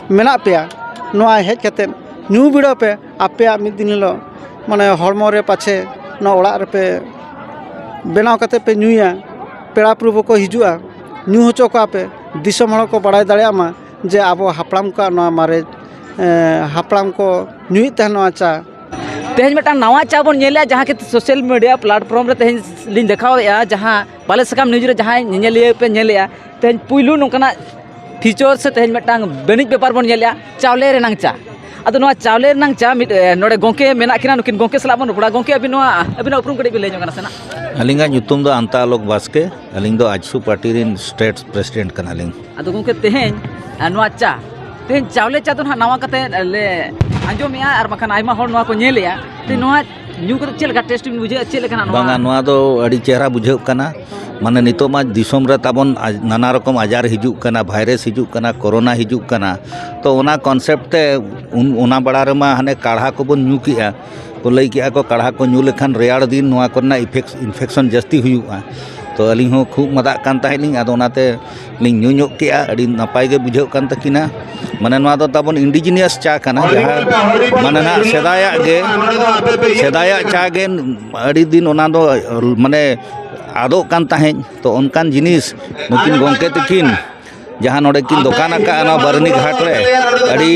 ᱢᱮᱱᱟᱜ ᱯᱮᱭᱟ, ᱱᱚᱣᱟ ᱦᱮᱡ ᱠᱟᱛᱮ ᱧᱩ ᱵᱤᱰᱟᱹᱣ ᱯᱮ᱾ ᱟᱯᱮᱭᱟᱜ ᱢᱤᱫ ᱫᱤᱱ ᱦᱤᱞᱳᱜ, ᱢᱟᱱᱮ, ᱦᱚᱲᱢᱚ ᱨᱮ ᱯᱟᱪᱷᱮ ᱱᱚᱣᱟ ᱚᱲᱟᱜ ᱨᱮᱯᱮ ᱵᱮᱱᱟᱣ ᱠᱟᱛᱮ ᱯᱮ ᱧᱩᱭᱟ, ᱯᱮᱲᱟ ᱯᱨᱚᱵᱷᱩ ᱠᱚ ᱦᱤᱡᱩᱜᱼᱟ, ᱧᱩ ᱦᱚᱪᱚ ᱠᱚᱣᱟ ᱯᱮ, ᱫᱤᱥᱚᱢ ᱦᱚᱲ ᱠᱚ ᱵᱟᱲᱟᱭ ᱫᱟᱲᱮᱭᱟᱜ ᱢᱟ ᱡᱮ ᱟᱵᱚ ᱦᱟᱯᱲᱟᱢ ᱠᱚᱣᱟᱜ ᱱᱚᱣᱟ ᱢᱟᱨᱮ, ᱮᱸ, ᱦᱟᱯᱲᱟᱢ ᱠᱚ ᱧᱩᱭᱮᱫ ᱛᱟᱦᱮᱱ ᱱᱚᱣᱟ ᱪᱟ᱾ ᱛᱮᱦᱮᱧ ᱢᱤᱫᱴᱟᱝ ᱱᱟᱣᱟ ᱪᱟ ᱵᱚᱱ ᱧᱮᱞᱮᱜᱼᱟ, ᱡᱟᱦᱟᱸ ᱠᱤ ᱥᱳᱥᱟᱞ ᱢᱤᱰᱤᱭᱟ ᱯᱞᱟᱴᱯᱷᱚᱨᱢ ᱨᱮ ᱛᱮᱦᱮᱧ ᱞᱤᱧ ᱫᱮᱠᱷᱟᱣᱮᱫᱼᱟ, ᱡᱟᱦᱟᱸ ᱵᱟᱞᱮ ᱥᱟᱠᱟᱢ ᱱᱤᱭᱩᱡᱽ ᱨᱮ ᱡᱟᱦᱟᱸᱭ ᱧᱮᱧᱮᱞᱤᱭᱟᱹ ᱯᱮ ᱧᱮᱞᱮᱜᱼᱟ, ᱛᱮᱦᱮᱧ ᱯᱩᱭᱞᱩ ᱱᱚᱝᱠᱟᱱᱟᱜ ᱯᱷᱤᱪᱟᱨ ᱥᱮ ᱛᱮᱦᱮᱧ ᱢᱤᱫᱴᱟᱝ ᱵᱟᱹᱱᱤᱡ ᱵᱮᱯᱟᱨ ᱵᱚᱱ ᱧᱮᱞᱮᱜᱼᱟ, ᱪᱟᱣᱞᱮ ᱨᱮᱱᱟᱝ ᱪᱟ᱾ ᱟᱫᱚ ᱱᱚᱣᱟ ᱪᱟᱣᱞᱮ ᱨᱮᱱᱟᱝ ᱪᱟ ᱢᱤᱫ, ᱮ, ᱱᱚᱰᱮ ᱜᱚᱢᱠᱮ ᱢᱮᱱᱟᱜ ᱠᱤᱱᱟ, ᱱᱩᱠᱤᱱ ᱜᱚᱢᱠᱮ ᱥᱟᱞᱟᱜ ᱵᱚᱱ ᱨᱚᱯᱚᱲᱟ᱾ ᱜᱚᱢᱠᱮ, ᱟᱹᱵᱤᱱ ᱱᱚᱣᱟ, ᱟᱹᱵᱤᱱᱟᱜ ᱩᱯᱨᱩᱢ ᱠᱟᱹᱴᱤᱡ ᱵᱤᱱ ᱞᱟᱹᱭ ᱧᱚᱜ ᱠᱟᱱᱟ ᱥᱮ ᱱᱟᱜ? ᱟᱹᱞᱤᱧᱟᱜ ᱧᱩᱛᱩᱢ ᱫᱚ ᱟᱱᱛᱟ ᱟᱞᱳᱠ ᱵᱟᱥᱠᱮ᱾ ᱟᱹᱞᱤᱧ ᱫᱚ ᱟᱡᱥᱩ ᱯᱟᱨᱴᱤ ᱨᱮᱱ ᱥᱴᱮᱴ ᱯᱨᱮᱥᱤᱰᱮᱱᱴ ᱠᱟᱱᱟᱞᱤᱧ᱾ ᱟᱫᱚ ᱜᱚᱢᱠᱮ, ᱛᱮᱦᱮᱧ, ᱮ, ᱱᱚᱣᱟ ᱪᱟ, ᱛᱮᱦᱮᱧ ᱪᱟᱣᱞᱮ ᱪᱟ ᱫᱚ ᱱᱟᱦᱟᱜ ᱱᱟᱣᱟ ᱠᱟᱛᱮ ᱞᱮ ᱟᱸᱡᱚᱢᱮᱜᱼᱟ, ᱟᱨ ᱵᱟᱠᱷᱟᱱ ᱟᱭᱢᱟ ᱦᱚᱲ ᱱᱚᱣᱟ ᱠᱚ ᱧᱮᱞᱮᱜᱼᱟ᱾ ᱛᱮᱦᱮᱧ ᱱᱚᱣᱟ ᱧᱩ ᱠᱟᱛᱮ ᱪᱮᱫ ᱞᱮᱠᱟ ᱴᱮᱥᱴ ᱵᱤᱱ ᱵᱩᱡᱷᱟᱹᱣᱮᱫᱼᱟ? ᱪᱮᱫ ᱞᱮᱠᱟᱱᱟᱜ ᱱᱚᱣᱟ? ᱵᱟᱝᱟ, ᱱᱚᱣᱟ ᱫᱚ ᱟᱹᱰᱤ ᱪᱮᱦᱨᱟ ᱵᱩᱡᱷᱟᱹᱜ ᱠᱟᱱᱟ᱾ ᱢᱟᱱᱮ, ᱱᱤᱛᱚᱜ ᱢᱟ ᱫᱤᱥᱚᱢ ᱨᱮ ᱛᱟᱵᱚᱱ ᱟᱡ-, ᱱᱟᱱᱟ ᱨᱚᱠᱚᱢ ᱟᱡᱟᱨ ᱦᱤᱡᱩᱜ ᱠᱟᱱᱟ, ᱵᱷᱟᱭᱨᱟᱥ ᱦᱤᱡᱩᱜ ᱠᱟᱱᱟ, ᱠᱳᱨᱳᱱᱟ ᱦᱤᱡᱩᱜ ᱠᱟᱱᱟ᱾ ᱛᱚ, ᱚᱱᱟ ᱠᱚᱱᱥᱮᱯᱴ ᱛᱮ ᱩᱱ, ᱚᱱᱟ ᱵᱮᱲᱟ ᱨᱮᱢᱟ ᱦᱟᱱᱮ ᱠᱟᱲᱦᱟ ᱠᱚᱵᱚᱱ ᱧᱩ ᱠᱮᱜᱼᱟ, ᱠᱚ ᱞᱟᱹᱭ ᱠᱮᱜᱼᱟ ᱠᱚ, ᱠᱟᱲᱦᱟ ᱠᱚ ᱧᱩ ᱞᱮᱠᱷᱟᱱ ᱨᱮᱭᱟᱲ ᱫᱤᱱ ᱱᱚᱣᱟ ᱠᱚᱨᱮᱱᱟᱜ ᱤᱯᱷᱮᱠᱥ-, ᱤᱱᱯᱷᱮᱠᱥᱚᱱ ᱡᱟᱹᱥᱛᱤ ᱦᱩᱭᱩᱜᱼᱟ᱾ ᱛᱚ, ᱟᱹᱞᱤᱧ ᱦᱚᱸ ᱠᱷᱩᱜ ᱢᱟᱫᱟᱜ ᱠᱟᱱ ᱛᱟᱦᱮᱸᱫ ᱞᱤᱧ, ᱟᱫᱚ ᱚᱱᱟᱛᱮ ᱞᱤᱧ ᱧᱩ ᱧᱚᱜ ᱠᱮᱜᱼᱟ, ᱟᱹᱰᱤ ᱱᱟᱯᱟᱭ ᱜᱮ ᱵᱩᱡᱷᱟᱹᱜ ᱠᱟᱱ ᱛᱟᱹᱠᱤᱱᱟ᱾ ᱢᱟᱱᱮ, ᱱᱚᱣᱟ ᱫᱚ ᱛᱟᱵᱚᱱ ᱤᱱᱰᱤᱡᱤᱱᱤᱭᱟᱥ ᱪᱟ ᱠᱟᱱᱟ, ᱡᱟᱦᱟᱸ, ᱢᱟᱱᱮ, ᱱᱟᱦᱟᱜ ᱥᱮᱫᱟᱭᱟᱜ ᱜᱮ, ᱥᱮᱫᱟᱭᱟᱜ ᱪᱟ ᱜᱮ ᱟᱹᱰᱤ ᱫᱤᱱ ᱚᱱᱟ ᱫᱚ, ᱢᱟᱱᱮ, ᱟᱫᱚᱜ ᱠᱟᱱ ᱛᱟᱦᱮᱸᱫ᱾ ᱛᱚ, ᱚᱱᱠᱟᱱ ᱡᱤᱱᱤᱥ ᱱᱩᱠᱤᱱ ᱜᱚᱢᱠᱮ ᱛᱟᱹᱠᱤᱱ ᱡᱟᱦᱟᱸ ᱱᱚᱰᱮ ᱠᱤᱱ ᱫᱚᱠᱟᱱ ᱟᱠᱟᱫᱼᱟ ᱱᱚᱣᱟ ᱵᱟᱨᱱᱤ ᱜᱷᱟᱴ ᱨᱮ, ᱟᱹᱰᱤ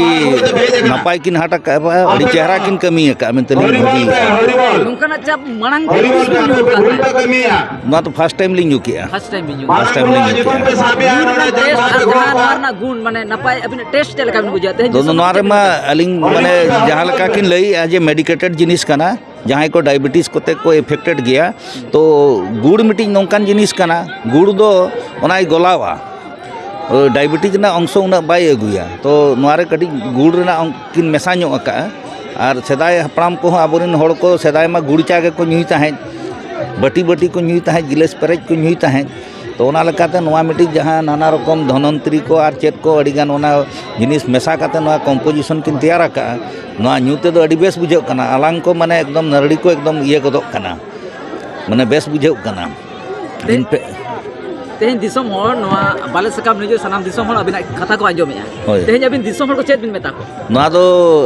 ᱱᱟᱯᱟᱭ ᱠᱤᱱ ᱦᱟᱴ ᱟᱠᱟᱫᱼᱟ, ᱟᱹᱰᱤ ᱪᱮᱦᱨᱟ ᱠᱤᱱ ᱠᱟᱹᱢᱤ ᱟᱠᱟᱫᱼᱟ ᱢᱮᱱᱛᱮ ᱞᱤᱧ ᱵᱷᱟᱹᱵᱤᱭᱮᱫᱼᱟ᱾ ᱱᱚᱝᱠᱟᱱᱟᱜ ᱪᱟᱯ ᱢᱟᱲᱟᱝ ᱛᱮ ᱛᱤᱥ ᱵᱤᱱ ᱧᱩ ᱟᱠᱟᱫ ᱛᱟᱦᱮᱸᱫ? ᱱᱚᱣᱟ ᱫᱚ ᱯᱷᱟᱥᱴ ᱴᱟᱭᱤᱢ ᱞᱤᱧ ᱧᱩ ᱠᱮᱜᱼᱟ᱾ ᱯᱷᱟᱥᱴ ᱴᱟᱭᱤᱢ ᱵᱤᱱ ᱧᱩ ᱯᱷᱟᱥᱴ ᱴᱟᱭᱤᱢ ᱞᱤᱧ ᱧᱩ ᱠᱮᱜᱼᱟ᱾ ᱧᱩ ᱨᱮᱱᱟᱜ ᱴᱮᱥᱴ ᱟᱨ ᱡᱟᱦᱟᱸ ᱱᱚᱣᱟ ᱨᱮᱱᱟᱜ ᱜᱩᱱ, ᱢᱟᱱᱮ ᱱᱟᱯᱟᱭ ᱟᱹᱵᱤᱱᱟᱜ ᱴᱮᱥᱴ ᱪᱮᱫ ᱞᱮᱠᱟ ᱵᱤᱱ ᱵᱩᱡᱷᱟᱹᱣᱟ? ᱛᱮᱦᱮᱧ ᱫᱚ ᱫᱤᱥᱚᱢ ᱱᱚᱣᱟ ᱨᱮᱢᱟ ᱟᱹᱞᱤᱧ ᱢᱟᱱᱮ ᱡᱟᱦᱟᱸ ᱞᱮᱠᱟ ᱠᱤᱱ ᱞᱟᱹᱭᱮᱜᱼᱟ ᱡᱮ ᱢᱮᱰᱤᱠᱮᱴᱮᱰ ᱡᱤᱱᱤᱥ ᱠᱟᱱᱟ, ᱡᱟᱦᱟᱸᱭ ᱠᱚ ᱰᱟᱭᱟᱵᱮᱴᱤᱥ ᱠᱚᱛᱮ ᱠᱚ ᱮᱯᱷᱮᱠᱴᱮᱰ ᱜᱮᱭᱟ, ᱛᱚ ᱜᱩᱲ ᱢᱤᱫᱴᱤᱡ ᱱᱚᱝᱠᱟᱱ ᱡᱤᱱᱤᱥ ᱠᱟᱱᱟ, ᱜᱩᱲ ᱫᱚ ᱚᱱᱟᱭ ᱜᱚᱞᱟᱣᱟ᱾ ᱰᱟᱭᱟᱵᱮᱴᱤᱥ ᱨᱮᱱᱟᱜ ᱚᱝᱥᱚ ᱩᱱᱟᱹᱜ ᱵᱟᱭ ᱟᱹᱜᱩᱭᱟ᱾ ᱛᱚ ᱱᱚᱣᱟ ᱨᱮ ᱠᱟᱹᱴᱤᱡ ᱜᱩᱲ ᱨᱮᱱᱟᱜ ᱚᱝ-, ᱠᱤᱱ ᱢᱮᱥᱟ ᱧᱚᱜ ᱟᱠᱟᱜᱼᱟ᱾ ᱟᱨ ᱥᱮᱫᱟᱭ ᱦᱟᱯᱲᱟᱢ ᱠᱚᱦᱚᱸ, ᱟᱵᱚᱨᱮᱱ ᱦᱚᱲ ᱠᱚ ᱥᱮᱫᱟᱭ ᱢᱟ ᱜᱩᱲ ᱪᱟ ᱜᱮᱠᱚ ᱧᱩᱭ ᱛᱟᱦᱮᱸᱫ, ᱵᱟᱹᱴᱤ ᱵᱟᱹᱴᱤ ᱠᱚ ᱧᱩᱭ ᱛᱟᱦᱮᱸᱫ, ᱜᱤᱞᱟᱹᱥ ᱯᱮᱨᱮᱡ ᱠᱚ ᱧᱩᱭ ᱛᱟᱦᱮᱸᱫ᱾ ᱛᱚ ᱚᱱᱟ ᱞᱮᱠᱟᱛᱮ ᱱᱚᱣᱟ ᱢᱤᱫᱴᱤᱡ ᱡᱟᱦᱟᱸ ᱱᱟᱱᱟ ᱨᱚᱠᱚᱢ ᱫᱷᱚᱱᱚᱱᱛᱨᱤ ᱠᱚ ᱟᱨ ᱪᱮᱫ ᱠᱚ ᱟᱹᱰᱤᱜᱟᱱ ᱚᱱᱟ ᱡᱤᱱᱤᱥ ᱢᱮᱥᱟ ᱠᱟᱛᱮ ᱱᱚᱣᱟ ᱠᱚᱢᱯᱳᱡᱤᱥᱚᱱ ᱠᱤᱱ ᱛᱮᱭᱟᱨ ᱟᱠᱟᱜᱼᱟ, ᱱᱚᱣᱟ ᱧᱩ ᱛᱮᱫᱚ ᱟᱹᱰᱤ ᱵᱮᱥ ᱵᱩᱡᱷᱟᱹᱜ ᱠᱟᱱᱟ᱾ ᱟᱞᱟᱝ ᱠᱚ ᱢᱟᱱᱮ ᱮᱠᱫᱚᱢ ᱱᱟᱹᱨᱲᱤ ᱠᱚ ᱮᱠᱫᱚᱢ ᱤᱭᱟᱹ ᱜᱚᱫᱚᱜ ᱠᱟᱱᱟ, ᱢᱟᱱᱮ ᱵᱮᱥ ᱵᱩᱡᱷᱟᱹᱜ ᱠᱟᱱᱟ᱾ ᱛᱮ-, ᱤᱱᱯᱮ- ᱛᱮᱦᱮᱧ ᱫᱤᱥᱚᱢ ᱦᱚᱲ ᱱᱚᱣᱟ ᱵᱟᱞᱮ ᱥᱟᱠᱟᱢ ᱱᱤᱡᱮ ᱥᱟᱱᱟᱢ ᱫᱤᱥᱚᱢ ᱦᱚᱲ ᱟᱹᱵᱤᱱᱟᱜ ᱠᱟᱛᱷᱟ ᱠᱚ ᱟᱸᱡᱚᱢᱮᱜᱼᱟ᱾ ᱦᱳᱭ᱾ ᱛᱮᱦᱮᱧ ᱟᱹᱵᱤᱱ ᱫᱤᱥᱚᱢ ᱦᱚᱲ ᱠᱚ ᱪᱮᱫ ᱵᱤᱱ ᱢᱮᱛᱟ ᱠᱚᱣᱟ? ᱱᱚᱣᱟ ᱫᱚ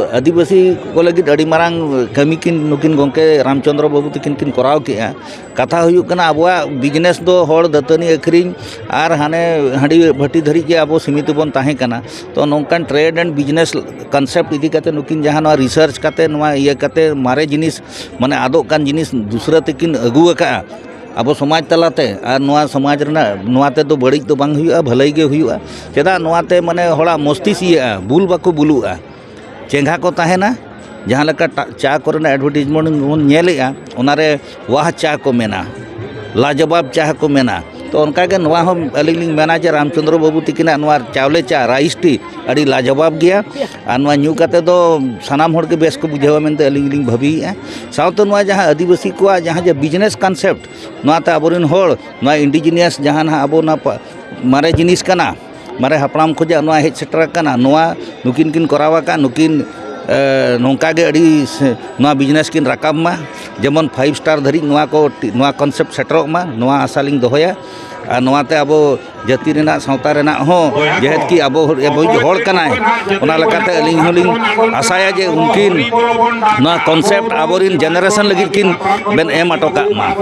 ᱟᱹᱫᱤᱵᱟᱹᱥᱤ ᱠᱚ ᱞᱟᱹᱜᱤᱫ ᱟᱹᱰᱤ ᱢᱟᱨᱟᱝ ᱠᱟᱹᱢᱤ ᱠᱤᱱ ᱱᱩᱠᱤᱱ ᱜᱚᱢᱠᱮ ᱨᱟᱢᱪᱚᱸᱫᱽᱨᱚ ᱵᱟᱹᱵᱩ ᱛᱟᱹᱠᱤᱱ ᱠᱤᱱ ᱠᱚᱨᱟᱣ ᱠᱮᱜᱼᱟ᱾ ᱠᱟᱛᱷᱟ ᱦᱩᱭᱩᱜ ᱠᱟᱱᱟ, ᱟᱵᱚᱣᱟᱜ ᱵᱤᱡᱽᱱᱮᱥ ᱫᱚ ᱦᱚᱲ ᱫᱟᱹᱛᱟᱹᱱᱤ ᱟᱹᱠᱷᱨᱤᱧ ᱟᱨ ᱦᱟᱱᱮ ᱦᱟᱺᱰᱤ ᱵᱷᱟᱹᱴᱤ ᱫᱷᱟᱹᱨᱤᱡ ᱜᱮ ᱟᱵᱚ ᱥᱤᱢᱤᱛ ᱵᱚᱱ ᱛᱟᱦᱮᱸ ᱠᱟᱱᱟ᱾ ᱛᱚ ᱱᱚᱝᱠᱟᱱ ᱴᱨᱮᱰ ᱮᱱᱰ ᱵᱤᱡᱽᱱᱮᱥ ᱠᱚᱱᱥᱮᱯᱴ ᱤᱫᱤ ᱠᱟᱛᱮ ᱱᱩᱠᱤᱱ ᱡᱟᱦᱟᱸ ᱱᱚᱣᱟ ᱨᱤᱥᱟᱨᱪ ᱠᱟᱛᱮ, ᱱᱚᱣᱟ ᱤᱭᱟᱹ ᱠᱟᱛᱮ, ᱢᱟᱨᱮ ᱡᱤᱱᱤᱥ, ᱢᱟᱱᱮ ᱟᱫᱚᱜ ᱠᱟᱱ ᱡᱤᱱᱤᱥ ᱫᱩᱥᱨᱟᱹ ᱛᱮᱠᱤᱱ ᱟᱹᱜᱩ ᱟᱠᱟᱜᱼᱟ ᱟᱵᱚ ᱥᱚᱢᱟᱡᱽ ᱛᱟᱞᱟᱛᱮ, ᱟᱨ ᱱᱚᱣᱟ ᱥᱚᱢᱟᱡᱽ ᱨᱮᱱᱟᱜ, ᱱᱚᱣᱟ ᱛᱮᱫᱚ ᱵᱟᱹᱲᱤᱡ ᱫᱚ ᱵᱟᱝ ᱦᱩᱭᱩᱜᱼᱟ, ᱵᱷᱟᱹᱞᱟᱹᱭ ᱜᱮ ᱦᱩᱭᱩᱜᱼᱟ᱾ ᱪᱮᱫᱟᱜ ᱱᱚᱣᱟᱛᱮ ᱢᱟᱱᱮ ᱦᱚᱲᱟᱜ ᱢᱚᱥᱛᱤᱥᱠ ᱤᱭᱟᱹᱜᱼᱟ, ᱵᱩᱞ ᱵᱟᱠᱚ ᱵᱩᱞᱩᱜᱼᱟ, ᱪᱮᱸᱜᱷᱟ ᱠᱚ ᱛᱟᱦᱮᱱᱟ᱾ ᱡᱟᱦᱟᱸ ᱞᱮᱠᱟ ᱴᱟ-, ᱪᱟ ᱠᱚᱨᱮᱱᱟᱜ ᱮᱰᱵᱷᱟᱨᱴᱤᱡᱽᱢᱮᱱᱴ ᱵᱚᱱ ᱧᱮᱞᱮᱜᱼᱟ, ᱚᱱᱟᱨᱮ ᱣᱟᱦ ᱪᱟ ᱠᱚ ᱢᱮᱱᱟ, ᱞᱟᱡᱚᱵᱟᱵ ᱪᱟ ᱠᱚ ᱢᱮᱱᱟ᱾ ᱛᱚ ᱚᱱᱠᱟᱜᱮ ᱱᱚᱣᱟ ᱦᱚᱸ ᱟᱹᱞᱤᱧ ᱞᱤᱧ ᱢᱮᱱᱟ ᱡᱮ ᱨᱟᱢᱪᱚᱸᱫᱽᱨᱚ ᱵᱟᱹᱵᱩ ᱛᱤᱠᱤᱱᱟᱜ ᱱᱚᱣᱟ ᱪᱟᱣᱞᱮ ᱪᱟ, ᱨᱟᱭᱤᱥ ᱴᱤ, ᱟᱹᱰᱤ ᱞᱟᱡᱚᱵᱟᱵ ᱜᱮᱭᱟ᱾ ᱟᱨ ᱱᱚᱣᱟ ᱧᱩ ᱠᱟᱛᱮ ᱫᱚ ᱥᱟᱱᱟᱢ ᱦᱚᱲ ᱜᱮ ᱵᱮᱥ ᱠᱚ ᱵᱩᱡᱷᱟᱹᱣᱟ ᱢᱮᱱᱛᱮ ᱟᱹᱞᱤᱧ ᱞᱤᱧ ᱵᱷᱟᱹᱵᱤᱭᱮᱫᱼᱟ᱾ ᱥᱟᱶᱛᱮ ᱱᱚᱣᱟ ᱡᱟᱦᱟᱸ ᱟᱹᱫᱤᱵᱟᱹᱥᱤ ᱠᱚᱣᱟᱜ ᱡᱟᱦᱟᱸ ᱡᱮ ᱵᱤᱡᱽᱱᱮᱥ ᱠᱚᱱᱥᱮᱯᱴ, ᱱᱚᱣᱟᱛᱮ ᱟᱵᱚᱨᱮᱱ ᱦᱚᱲ ᱱᱚᱣᱟ ᱤᱱᱰᱤᱡᱤᱱᱤᱭᱟᱥ ᱡᱟᱦᱟᱸ ᱱᱟᱦᱟᱜ ᱟᱵᱚ ᱱᱚᱣᱟ ᱯᱟ-, ᱢᱟᱨᱮ ᱡᱤᱱᱤᱥ ᱠᱟᱱᱟ, ᱢᱟᱨᱮ ᱦᱟᱯᱲᱟᱢ ᱠᱷᱚᱱᱟᱜ ᱱᱚᱣᱟ ᱦᱮᱡ ᱥᱮᱴᱮᱨ ᱟᱠᱟᱱᱟ, ᱱᱚᱣᱟ ᱱᱩᱠᱤᱱ ᱠᱤᱱ ᱠᱚᱨᱟᱣ ᱟᱠᱟᱫ, ᱱᱩᱠᱤᱱ, ᱮ, ᱱᱚᱝᱠᱟ ᱜᱮ ᱟᱹᱰᱤ ᱥᱮ-, ᱱᱚᱣᱟ ᱵᱤᱡᱽᱱᱮᱥ ᱠᱤᱱ ᱨᱟᱠᱟᱵ ᱢᱟ, ᱡᱮᱢᱚᱱ ᱯᱷᱟᱭᱤᱵᱷ ᱥᱴᱟᱨ ᱫᱷᱟᱹᱨᱤᱡ ᱱᱚᱣᱟ ᱠᱚ ᱴᱤ-, ᱱᱚᱣᱟ ᱠᱚᱱᱥᱮᱯᱴ ᱥᱮᱴᱮᱨᱚᱜ ᱢᱟ, ᱱᱚᱣᱟ ᱟᱥᱟ ᱞᱤᱧ ᱫᱚᱦᱚᱭᱟ᱾ ᱟᱨ ᱱᱚᱣᱟᱛᱮ ᱟᱵᱚ ᱡᱟᱹᱛᱤ ᱨᱮᱱᱟᱜ, ᱥᱟᱶᱛᱟ ᱨᱮᱱᱟᱜ ᱦᱚᱸ, ᱡᱮᱦᱮᱛᱩ ᱠᱤ ᱟᱵᱚ ᱦᱚᱲ, ᱟᱵᱚᱭᱤᱡ ᱦᱚᱲ ᱠᱟᱱᱟᱭ, ᱚᱱᱟ ᱞᱮᱠᱟᱛᱮ ᱟᱹᱞᱤᱧ ᱦᱚᱸᱞᱤᱧ ᱟᱥᱟᱭᱟ ᱡᱮ ᱩᱱᱠᱤᱱ ᱱᱚᱣᱟ ᱠᱚᱱᱥᱮᱯᱴ ᱟᱵᱚᱨᱤᱱ ᱡᱮᱱᱟᱨᱮᱥᱚᱱ ᱞᱟᱹᱜᱤᱫ ᱠᱤᱱ ᱵᱮᱱ ᱮᱢ ᱦᱚᱴᱚ ᱠᱟᱜ ᱢᱟ᱾